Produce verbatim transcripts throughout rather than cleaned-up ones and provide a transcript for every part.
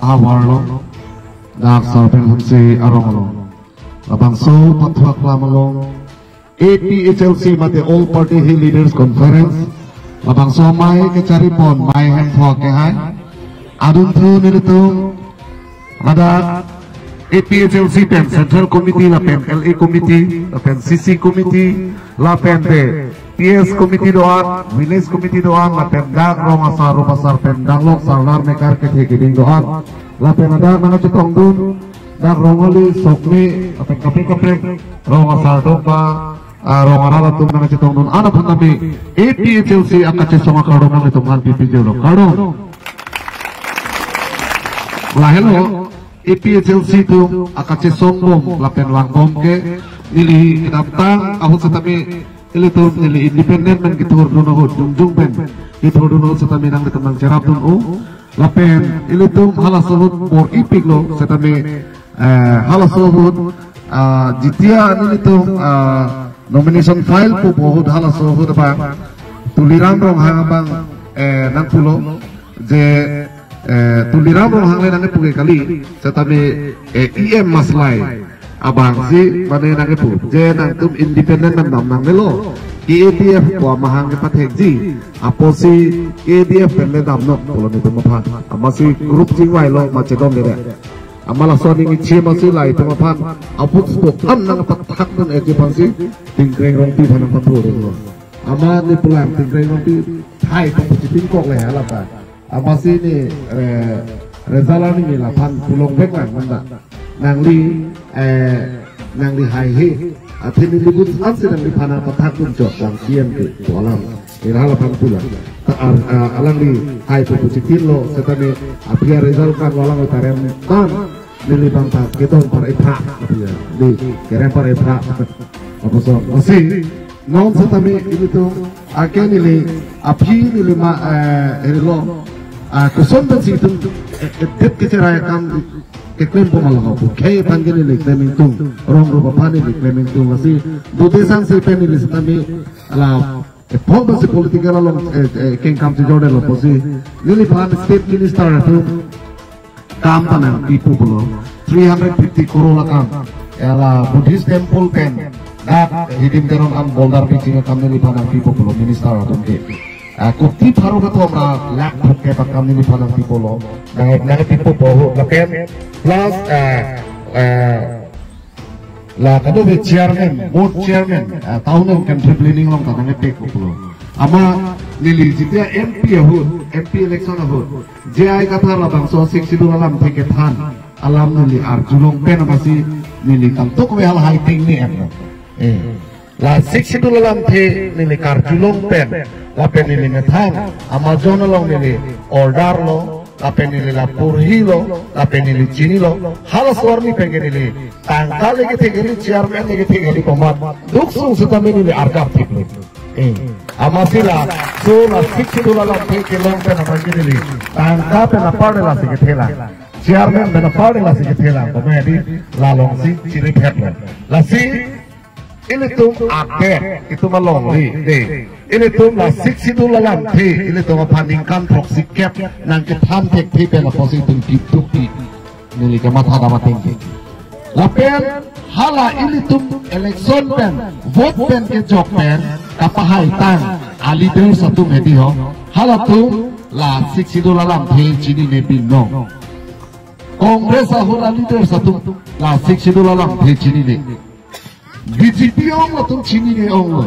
havarlo, dak Sarpeng Hanse arong along. Labangso pathuak lam along A P H L C mate All Party Hill Leaders Conference, labangso amei kacharipon amei hemphok kehai. Adunthu nelitum ladak A P H L C pen Central Committee lapen L A Committee lapen C C Committee lapen te P S Committee do-an, Village Committee do-an lapen dak rong asar rupasar pen danglok sarlar mekar kethe keding do-an lapen ladak nangchetongdun dak Ronghali, Sokme lapen kaprek kaprek rong asar dopa, ah, rong arat atum nangchetongdun an aphan tame A P H L C akachesong akardom nanglitum aphan pipijirlo. Kardom. Lahelo A P H L C atum akachesong bom lapen vang bom ke neli kedamtang ahut setame ilitum neli independent pen kethurdun ahut, jongjong pen kethurdun ahut setame nanglitum nangcherapdun-o. Lapen ilitum halaso ahut bor-ipiklo setame, eh, halaso ahut, ah, jitia nelitum, ah, nomination file pupo ahut halaso ahut abang Tuliram Ronghang abang, eh, nangpulo je, eh, Tuliram Ronghang le nangkepu ke kali setame, eh, E M Maslai abangsi mane nangkepu je nangtum independent pen dam nangnelo, K A D F pu amahang kepathekji apotsi K A D F pen le damnok pulo nelitum aphan. Amatsi group chingvailo, ma chedondede. Amat laso aning iche amatsi lahei atum aphan aput stok an nangpathakdun-eji aphansi Tingkreng Rongpi aphan nangpathurdunlo. Amat neli pulang Tingkreng Rongpi thai papuchitin kok le halata. Amatsi neli, eh, result arni neli laphan pulongvek nang manda. Nangli, eh, nangli haihe. Athe neli but ansi nangliphan nangpathakdun chot lang C M ke pu alam. Neli halaphan pulang. Ta ar, ah, alangli hai papuchitinlo setame aphi a-result kan walang utarem tan. Neli bang ta kedong par ipha, aphi a, di kerem par ipha. Aposon. Lasi non setame ilitum ake neli aphi neli ma, eh, erilo. Ah, koson pensi itum, eh, eh, det kecherai akam keklem pon alam apu. Khei aphan ke neli klem ingtung, rong rup aphan neli klem ingtung. Lasi dode sangse pen neli setame la, eh, phong pensi political along, eh, eh, kengkam chejordetlo pusi neliphan state minister atum kam ta nangpipo pulo, three hundred fifty crore akam. Hala Buddhist temple pen dak Hidim Teron an boulder pitching akam neliphan nangpipo pulo minister atum ke. Ah, kuti pharo kethom ra lakh throkkep akam neliphan nangpipo lo. Nang, nangpipo po ho lapen plus, ah, ah, la kadokave chairman, board chairman, ah, town and country planning along ta nangkepek pulo. Amat neli jitia M P ahut, M P election ahut, J I Kathar labangso Sixth Schedule alamthe kethan alam neli arjulong pen amatsi neli kangtuk ve halahai ting ni em. Eh. La Sixth Schedule alamthe neli karjulong pen, lapen neli methang, Amazon along neli order lo, lapen neli la porhilo, lapen neli chinilo, halaso arni pen ke neli tangka le kethe kali, chairman le kethe kali komat, duk sung setame neli arjap thiplo. Eh, amatsi laso la Sixth Schedule alamthe kelong pen amatsi neli tangka pen apar le lasi kethe lang, chairman pen apar le lasi kethe lang, komat di la alongsi chiriphet lo. Lasi ilitum adet, itum alongri, de. Ilitum la Sixth Schedule alamthe, ilitum aphan ningkan throksi kep nangkethan thekthe pen apotsi itum kiptukpi. Neli kematha dam ateng ke. Lapen hala ilitum election pen, vote pen kejok pen, kapahai tang, a-leaders atum hedi ho. Halatum la Sixth Schedule alamthe chinine binong. Congress ahut a-leaders atum la Sixth Schedule alamthe chinine. B J P ong latum chinine onglo.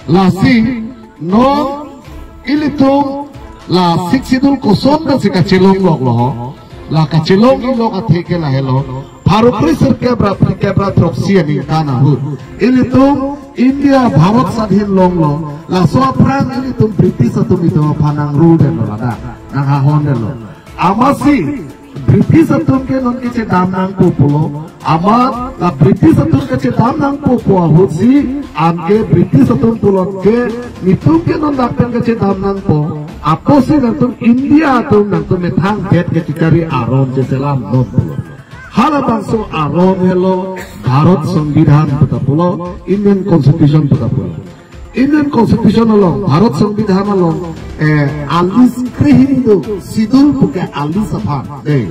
Lasi non ilitum la Sixth Schedule koson pensi kachelong loklo ho. La kachelong-i lok athe ke lahelo. Pharo kre sirkep ra phlikep ra throksi aningkan ahut ilitum India Bharat swadhin longlo. Laso aphrang ilitum British atum itum aphan nang-rule detlo ladak, nanghahon detlo. Amatsi British atum ke non kechedam nangpo pulo. Amat la British atum kechedam nangpo pu ahutsi, anke British atum pulo ke, netum ke non dak pen kechedam nangpo. Apotsi nangtum India atum nangtum methang det kechechari aron cheselam non pulo. Halabangso aron helo Bharat Sambidhan puta pulo, Indian Constitution puta pulo. Indian Constitution along, Bharat Sambidhan along, eh, a-list krehini do, schedule puke a-list aphan. Eh,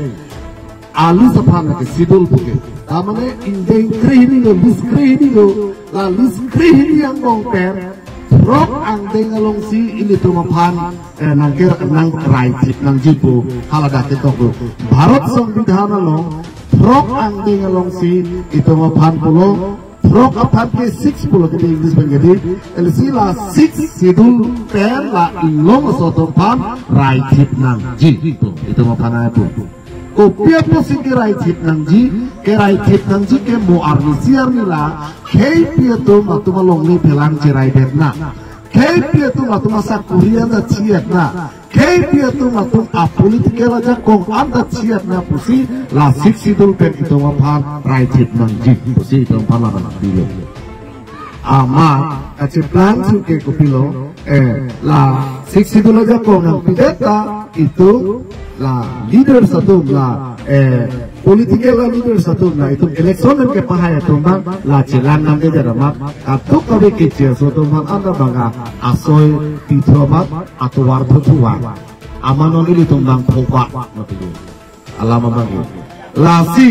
A-list aphan ke schedule puke. Tamane ingdeng krehini lo, list krehini lo, la list krehini angbong pen throk angdeng alongsi ilitum aphan, eh, nangker nang raithip nangji pu haladak ketok lo. Bharat Sambidhan along throk angdeng alongsi itum aphan pulo, throk aphan ke six pulo kedi English pen kedi. Lasi la six schedule pen la inglong aso atum aphan raithip nangji pu itum aphan ai pu. Kopi apotsi keraithip nangji, keraithip nangji ke mo arni si arni la, khei pi atum latum alongle phelang cheraidetna. Khei pi atum latum asakuri anta chietna. Khei pi atum latum a-political ajakong anta chietna pusi la six schedule pen itum aphan raithip nangji pusi itum aphan la nangdilo. Amat kacheplang su ke kopilo, eh, la six schedule ajakong nangpidet ta itum la leaders atum la, eh, political leaders atum la itum election nangkepahai atum abang la chelang nangkedet amat, kadokave keche aso atum aphan anta abang asoi pithu amat atovar thuthu vang. Amat non ilitum abang phoba mati. Alam abang ke. Lasi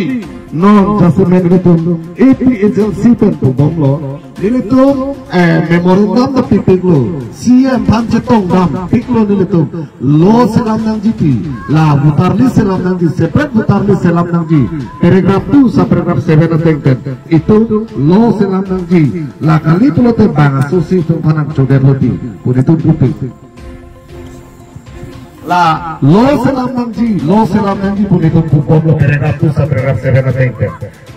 non jasemet ilitum A P H L C pen pubomlo. Nelitum, eh, memorandum ta pipiklo. C M aphan chetongdam piklo nelitum. Law selam nangji pi. La voter list selam nangji. Separate voter list selam nangji. Paragraph two subparagraph seven ateng pen. Itum law selam nangji. La kali pulote bang asosi itum aphan nangchodetlo pi pu nelitum pupik. La law selam nangji, law selam nangji pu nelitum pubomlo paragraph two subparagraph seven ateng pen.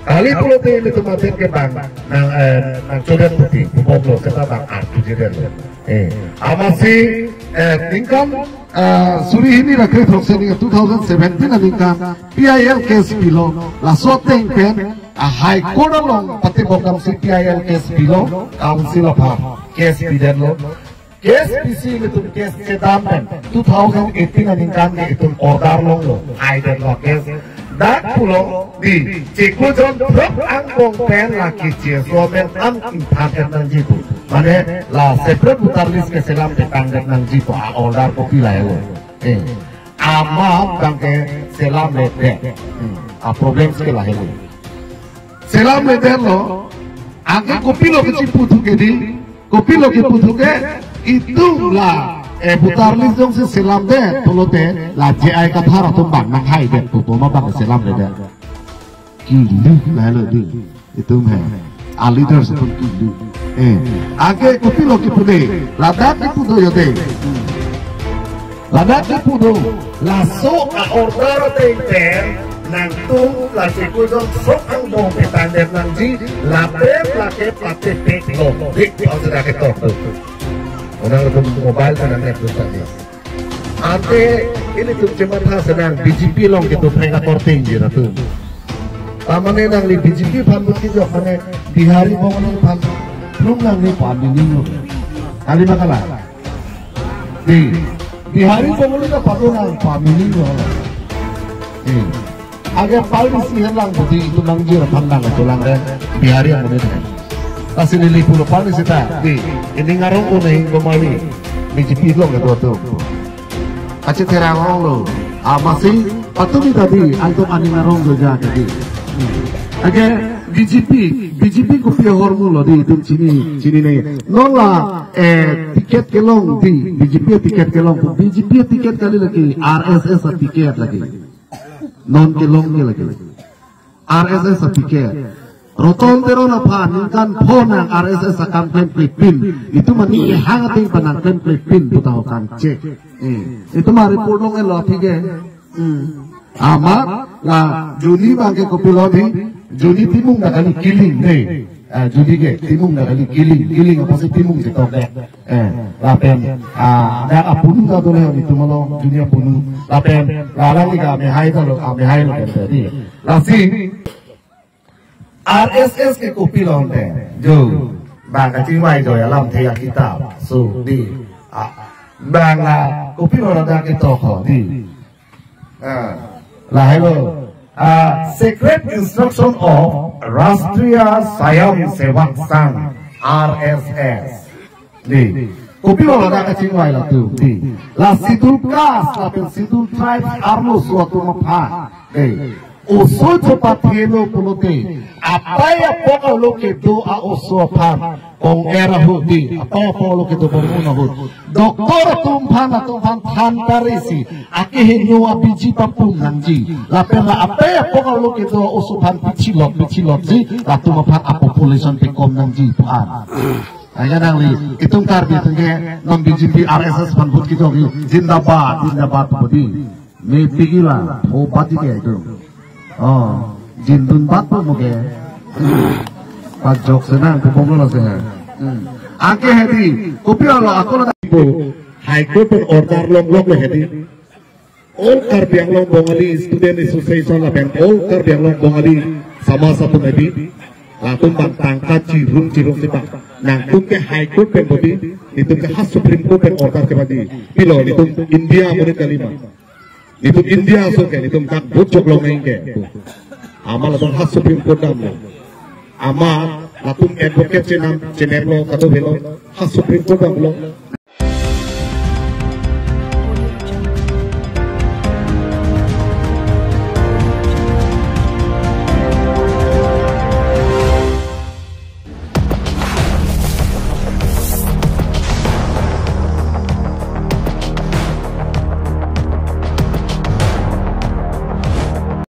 Kali pulote nelitum aben ke bang nang, eh, nangchodet puti pubomlo seta bang arpu jidetlo. Eh, amatsi, eh, ningkan, eh, suri hini ra kre throksi ni two thousand seventeen aningkan P I L case pilo, laso ateng pen, ah, High Court along patibok damsi P I L case pilo, council aphan case pidetlo. Case pisi ilitum case kedam pen two thousand eighteen aningkan ke itum order longlo, haidetlo case. Dak pulo di chiklo jon throk angbong pen la keche aso amen an ingthan et nangji pu. Mane la separate voter list ke selam petang det nangji pu a-order kopi lahelo. Eh, amat abang ke selamledet. Hmm, a-problems ke lahelo. Selamledetlo, anke kopilo kechipu thu ke di, kopilo kepu thu ke, itum la, eh, voter list jongsi selamdet pulote, la J I Kathar atum abang nanghaidet pu pu ma abang selamledet. Kili lahelo di, itum he. A-leaders atum kili. Eh, anke kopilo kepu de, ladak kepu do yo de. Ladak kepu do, laso a-order ateng pen nangtum la chiklo jon throk angbong petang det nangji, lapen lake patepiklo. Dik, aw sudah ketok tu. Orang itu mobile pen nang net tu tadi. Ante ilitum chematha senang B J P along ketu phreng akorting ji atum. Tamane nangli B J P aphan bukti jok mane Bihari Bongali aphan. Lung nangli pamili lo. Kali ma kalang. Di, Bihari Bongali ta pado nang pamili lo. Di, age pal di si henlang budi itum nangjir aphan nang atolang den Bihari amonit. Lasi neli pulo pal di seta, di, ining arong ko nahi gomali. B J P lo ketua tu. Kacheterang onglo. Amatsi patumi tadi, antum aning arong doja tadi. Age B J P, B J P kopi ahormu lo di itum chini, chini nai. Non la, eh, ticket kelong di, B J P ticket kelong, B J P ticket kali lagi, R S S ticket lagi. Non kelong ke lagi. R S S ticket. Roton Teron aphan ningkan pho nang R S S akam klemklepin. Itum mani kehang ateng pen nang klemklepin pu ta ho kangchek. Eh, itum ma report long elo aphi ke. Hmm. Amat la Juni abang ke kopilo di, Juni Timung dak kali kiling de. Ah, Juni ke Timung dak kali kiling, kiling apotsi Timung si tok de. Eh, lapen, ah, dak apunu ta dole itum along, Juni apunu. Lapen, la alang lika amehai ta lo, amehai lo kan tadi. Lasi, R S S ke kopilo ante, jo, bang kachingvai jo alamthe akitap. So, di, ah, bang la kopilo ladak ketok ho, di. Ah, lahelo, ah, Secret Instruction of Rashtriya Swayamsevak Sangh, R S S. Di, kopilo ladak kachingvai latum, di. La Scheduled Caste lapen Scheduled Tribes arloso atum aphan. Di. oso chepathelo pulote, apei apok arlo kedo a-oso aphan kong-er ahut di, apei apok arlo kedo bong-un ahut, doctor atum aphan, atum aphan than tari si akehingno abiji papum nangji. Lapen la apei apok arlo kedo a-oso aphan pichilot, pichilotji, latum aphan a-population pekom nangji pu an. Aja nangli, itum Karbi atum ke non B J P R S S aphan vote kejok, zindabad, zindabad pu di. Mepik-i la, pho bat-i ke itum. Oh, jindun bat po mo ke. Pajok senang, pu bomlo la se hai. Hmm. Anke hedi, kopi alo ako la po. High Court pen order longlok le hedi. All Karbi Anglong Bongali Student Association lapen All Karbi Anglong Bongali Samaj atum hedi, latum bang tangka chirung chirung si bang, nangtum ke High Court pen bodi, itum ke ha Supreme Court pen order ke bodi. Pilo, itum India monit kali ma? Itum India aso ke, itum dak vote chok long nang ke. Amat latum ha Supreme Court damlo. Amat latum advocate chenam, chenam lo, kado helo, ha Supreme Court damlo.